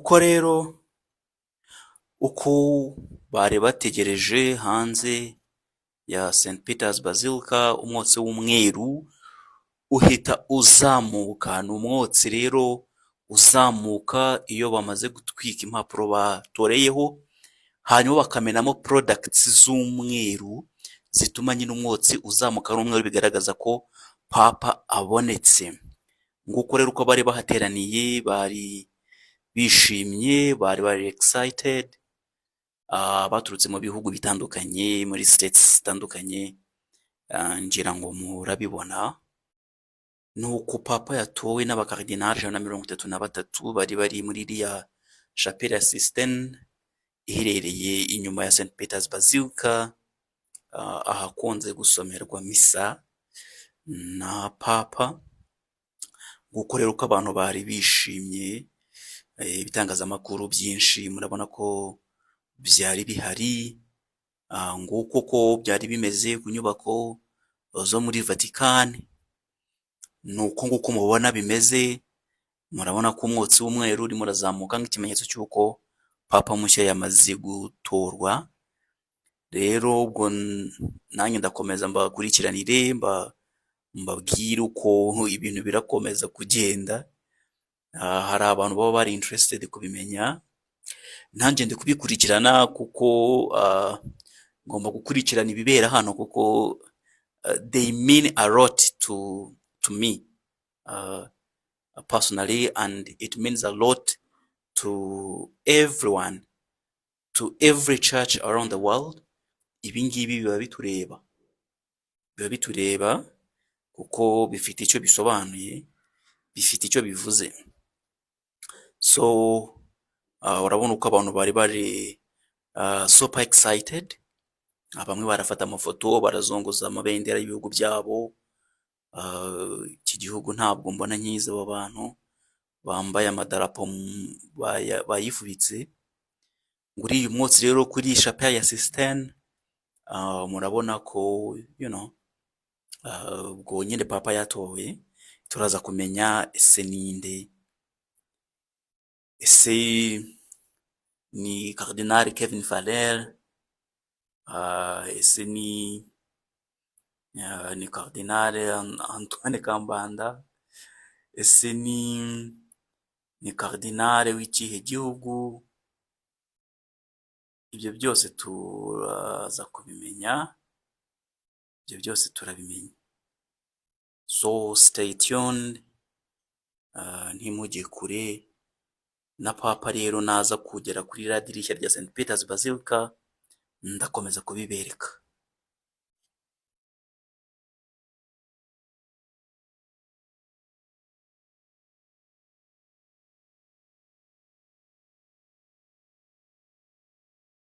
Nguko rero uko bari bategereje hanze ya St Peter's Basilica, umwotsi w'umweru uhita uzamuka. Ni umwotsi rero uzamuka iyo bamaze gutwika impapuro batoreyeho, hanyuma bakamenamo products z'umweru zituma nyine umwotsi uzamuka ari umweru, bigaragaza ko Papa abonetse. Nguko rero uko bari bahateraniye, bari bishimye, bari bari excited, baturutse mu bihugu bitandukanye, muri states zitandukanye, ngira ngo murabibona. Ni uku Papa yatowe n'abakaridinali 133 bari bari muri iriya Chapelle ya Sistine iherereye inyuma ya St Peter's Basilica, ahakunze gusomerwa misa na Papa. Nguko rero uko abantu bari bishimye, ibitangazamakuru byinshi murabona ko byari bihari, nguko uko byari bimeze ku nyubako zo muri Vatican, ni uku nguku mubona bimeze, murabona ko umwotsi w'umweru urimo urazamuka nk'ikimenyetso cy'uko Papa mushya yamaze gutorwa. Rero ubwo nanjye ndakomeza mbakurikiranire, mbabwire uko ibintu birakomeza kugenda, hari abantu baba bari interested kubimenya, nanjye ndi kubikurikirana kuko ngomba gukurikirana ibibera hano kuko they mean a lot to me personally, and it means a lot to everyone, to every church around the world. Ibi ngibi biba bitureba, biba bitureba kuko bifite icyo bisobanuye, bifite icyo bivuze. So urabona uko abantu bari bari super excited, bamwe barafata amafoto, barazunguza amabendera y'ibihugu byabo. Iki gihugu ntabwo mbona nkizi, aba bantu bambaye amadarapo bayifubitse. Nguriya umwotsi rero kuri Chapelle ya Sistine, murabona ko ubwo nyine Papa yatowe, turaza kumenya ese ninde? Ese ni Cardinal Kevin Farrell? Ese ni Cardinal Antoine Kambanda? Ese ni Cardinal w'ikihe gihugu? Ibyo byose turaza kubimenya, ibyo byose turabimenya. So stay tuned, ntimujye kure, na Papa rero naza kugera kuri ririya dirishya rya St Peter's Basilica, ndakomeza kubibereka.